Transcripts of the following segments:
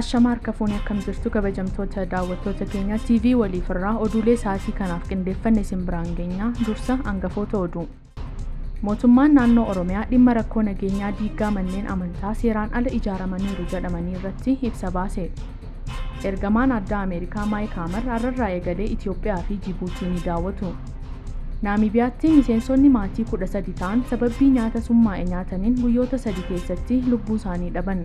Ashamaa harka fuunee akkam jirtu kabajamtoota daawwattoota keenya TV waliifirraa oduulee sa'aatii kanaaf qindeeffanne isin biraan geenya. Dursa hangafoota oduu. Mootummaan naannoo Oromiyaa dhimma rakkoo nageenyaa diiggaa manneen amantaa seeraan ala ijaaramaniiru jedhamanii irratti ibsa baase. Ergamaan addaa Ameerikaa Maayik Haamar har'arraa eegalee Itoophiyaa fi Jibuutii ni daawwatu. Naamibiyaatti miseensonni maatii 13 ta'an sababii nyaata summaa'e nyaataniin guyyoota 3 keessatti lubbuu isaanii dhaban.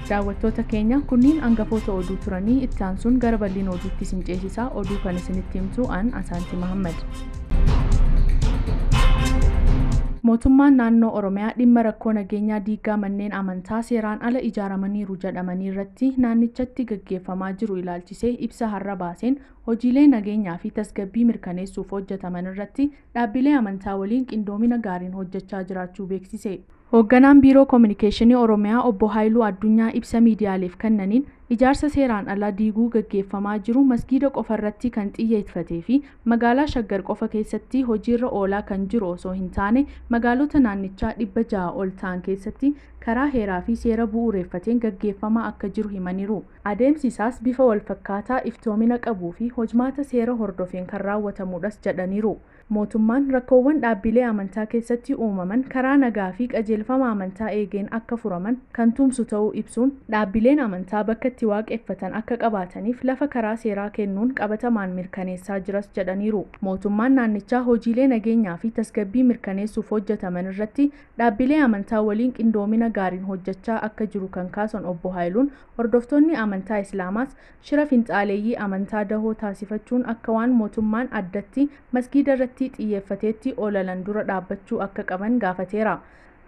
Daawwattoota keenya kunniin hangafoota oduu turanii itti aansuun gara bal'ina oduutti isin ceesisaa. Oduu kan isinitti himtu an Asaanti Mahammad. Mootummaan naannoo Oromiyaa dhimma rakkoo nageenyaa diiggaa manneen amantaa seeraan ala ijaaramaniiru jedhamanii irratti naannichatti gaggeeffamaa jiru ilaalchisee ibsa har'a baaseen hojiilee nageenyaa fi tasgabbii mirkaneessuuf hojjetaman irratti dhaabbilee amantaa waliin qindoomina gaariin hojjechaa jiraachuu beeksise. Hoogganaan Biiroo Kominikeeshinii Oromiyaa Obbo Haayiluu Addunyaa ibsa miidiyaaleef kennaniin ijaarsa seeraan alaa diiguu gaggeeffamaa jiru masgiida qofa irratti kan xiyyeeffatee fi magaalaa Shaggar qofa keessatti hojiirra oolaa kan jiru osoo hin taane magaalota naannichaa 600 ol ta'an keessatti karaa heeraa fi seera bu'uureffateen gaggeeffamaa akka jiru himaniiru. Adeemsi isaas bifa walfakkaataa iftoomina qabuu fi hojmaata seera hordofeen kan raawwatamudhas jedhaniiru. Mootummaan rakkoowwan dhaabbilee amantaa keessatti uumaman karaa nagaa fi qajeelfama amantaa eegeen akka furaman kan tumsu ta'uu ibsuun dhaabbileen amantaa bakka itti waaqeffatan akka qabaataniif lafa karaa seeraa kennuun qabatamaan mirkaneessaa jiras jedhaniiru. Mootummaan naannichaa hojiilee nageenyaa fi tasgabbii mirkaneessuuf hojjetaman irratti dhaabbilee amantaa waliin qindoomina gaariin hojjechaa akka jiru kan kaasan Obbo Haayiluun hordoftoonni amantaa Islaamaas shira finxaaleeyyii amantaa dahoo taasifachuun akka waan mootummaan addatti masgiida irratti xiyyeeffateetti olalan dura dhaabbachuu akka qaban gaafateera.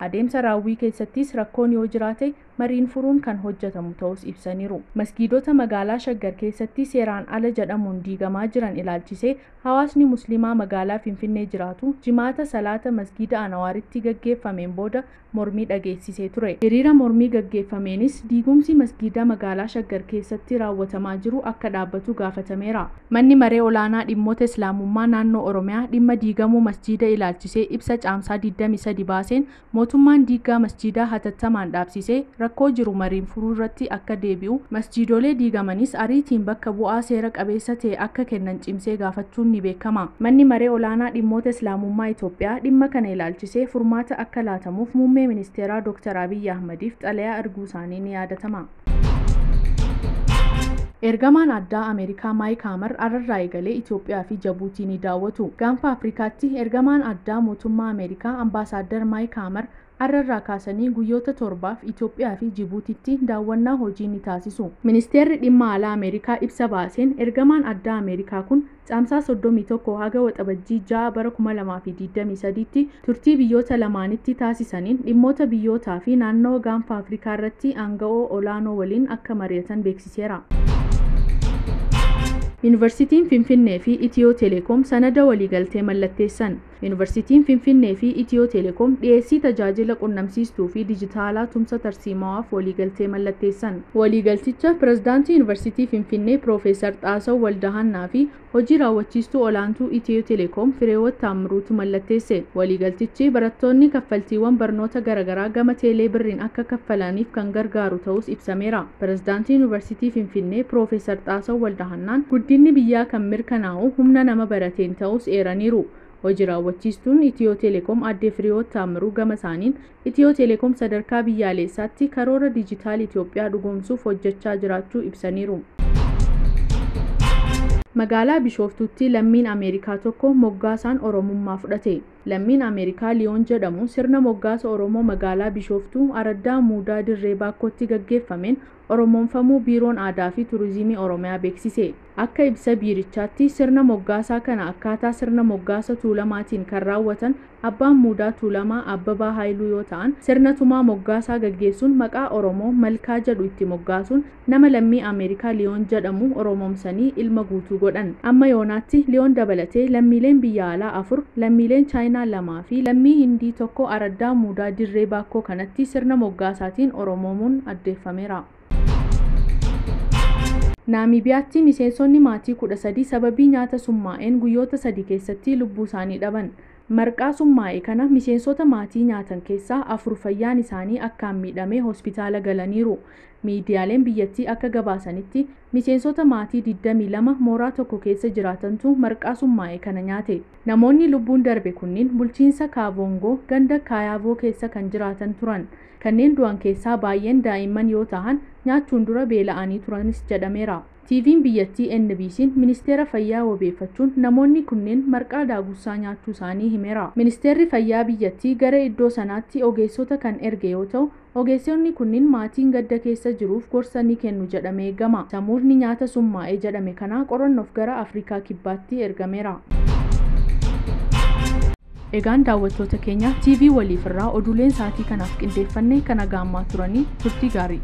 Adeemsa raawwii keessattis rakkoon yoo jiraate mariin furuun kan hojjetamu ta'us ibsaniiru. Masgiidota magaalaa Shaggar keessatti seeraan ala jedhamuun diigamaa jiran ilaalchisee hawaasni musliimaa magaalaa Finfinnee jiraatu jimaata salaata masgiida Anawaaritti gaggeeffameen booda mormii dhageessisee ture. Hiriira mormii gaggeeffameenis diigumsi masgiida magaalaa Shaggar keessatti raawwatamaa jiru akka dhaabbatu gaafatameera. Manni maree olaanaa dhimmoota Islaamummaa naannoo Oromiyaa dhimma diigamuu masjiida ilaalchisee ibsa caamsaa 23 baaseen mootummaan diigaa masjiidaa hatattamaan dhaabsisee rakkoo jiru mariin furuu irratti akka deebi'u masjiidolee diigamanis ariitiin bakka bu'aa seera qabeessa ta'e akka kennan cimsee gaafachuun ni beekama. Manni maree olaanaa dhimmoota Islaamummaa Itoophiyaa dhimma kana ilaalchisee furmaata akka laatamuuf muummee ministeeraa Dr. Abiyyi Ahmadiif xalayaa erguu isaanii ni yaadatama. Ergamaan addaa Ameerikaa Maayik Haamar har'arraa eegalee Itoophiyaa fi Jibuutii ni daawwatu. Gaanfa Afrikaatti ergamaan addaa mootummaa Ameerikaa Ambaasaadder Maayik Haamar har'arraa kaasanii guyyoota 7 Itoophiyaa fi Jibuutiitti daawwannaa hojii ni taasisu. Ministeerri dhimma alaa Ameerikaa ibsa baaseen ergamaan addaa Ameerikaa kun caamsaa 31 haga waxabajjii 6 bara 2023tti turtii biyyoota lamaanitti taasisaniin dhimmoota biyyootaa fi naannoo gaanfa Afrikaa irratti aanga'oo olaanoo waliin akka mari'atan beeksiseera. Yuunivarsiitiin Finfinnee fi Itiyoo Telekoom sanada waliigaltee mallatteessan. Yuunivarsiitiin Finfinnee fi Itiyoo Telekoom dhiyeessii tajaajila qunnamsiistuu fi dijitaalaa tumsa tarsiimawaaf waliigaltee mallatteessan. Waliigalticha Pirezidaantii Yuunivarsiitii Finfinnee Piroofeesar Xaasaw Waldahannaa fi hojii raawwachiistuu olaantuu Itiyoo Telekoom Fireewoot Taammiruutu mallatteesse. Waliigaltichi barattoonni kaffaltiiwwan barnoota garaagaraa gama teelee birriin akka kaffalaniif kan gargaaru ta'us ibsameera. Pirezidaantii Yuunivarsiitii Finfinnee Piroofeesar Xaasaw Waldahannaan guddinni biyyaa kan mirkanaa'u humna nama barateen ta'us eeraniiru. Hojii raawwachiistuun Itiyoo Telekoom aadde Firiyoot Taammiruu gama isaaniin Itiyoo Telekoom sadarkaa biyyaalessaatti karoora dijitaal Itoophiyaa dhugoomsuuf hojjechaa jiraachuu ibsaniiru. Magaalaa Bishooftuutti lammiin Ameerikaa tokko moggaasaan Oromummaa fudhate. Lammiin Ameerikaa Liyoon jedhamu sirna moggaasa Oromoo magaalaa Bishooftuu Araddaa Muudaa Dirree Baakkootti gaggeeffameen Oromoonfamuu Biiroon Aadaa fi Turizimii Oromiyaa beeksise. Akka ibsa biirichaatti sirna moggaasaa kana akkaataa sirna moggaasa Tuulamaatiin kan raawwatan abbaan Muudaa Tuulamaa Abbabaa Haayiluu yoo ta'an sirna tumaa moggaasaa gaggeessuun maqaa Oromoo Malkaa jedhu itti moggaasuun nama lammii Ameerikaa Liyoon jedhamu Oromoomsanii ilma guutuu godhan. Amma yoonaatti Liyoon dabalatee lammiileen biyya alaa 4, lammiileen Chaayinaa 2 fi lammii Hindii 1 Araddaa Muudaa Dirree Baakkoo kanatti sirna moggaasaatiin Oromoomuun addeeffameera. Naamibiyaatti miseensonni maatii 13 sababii nyaata summaa'een guyyoota 3 keessatti lubbuu isaanii dhaban. Marqaa summaa'e kana miseensota maatii nyaatan keessaa 4 fayyaan isaanii akkaan miidhamee hospitaala galaniiru. Miidiyaaleen biyyattii akka gabaasanitti miseensota maatii 22 mooraa tokko keessa jiraatantu marqaa summaa'e kana nyaate. Namoonni lubbuun darbe kunniin bulchiinsa Kaavoongoo ganda Kaayaavoo keessa kan jiraatan turan. Kanneen du'an keessaa baay'een daa'imman yoo ta'an nyaachuun dura beela'anii turanis jedhameera. TV'n biyyattii NBC'n ministeera fayyaa wabeeffachuun namoonni kunneen marqaa daagussaa nyaachuu isaanii himeera. Ministeerri fayyaa biyyattii gara iddoo sanaatti ogeessota kan erge yoo ta'u, ogeessonni kunniin maatiin gadda keessa jiruuf gorsa ni kennu jedhamee eegama. Samuudni nyaata summaa'e jedhame kana qorannoof gara Afrikaa Kibbaatti ergameera. Egaan daawwattoota keenya, TV waliif irraa oduuleen sa'aatii kanaaf qindeeffanne kana gaammaa turanii, turtii gaarii.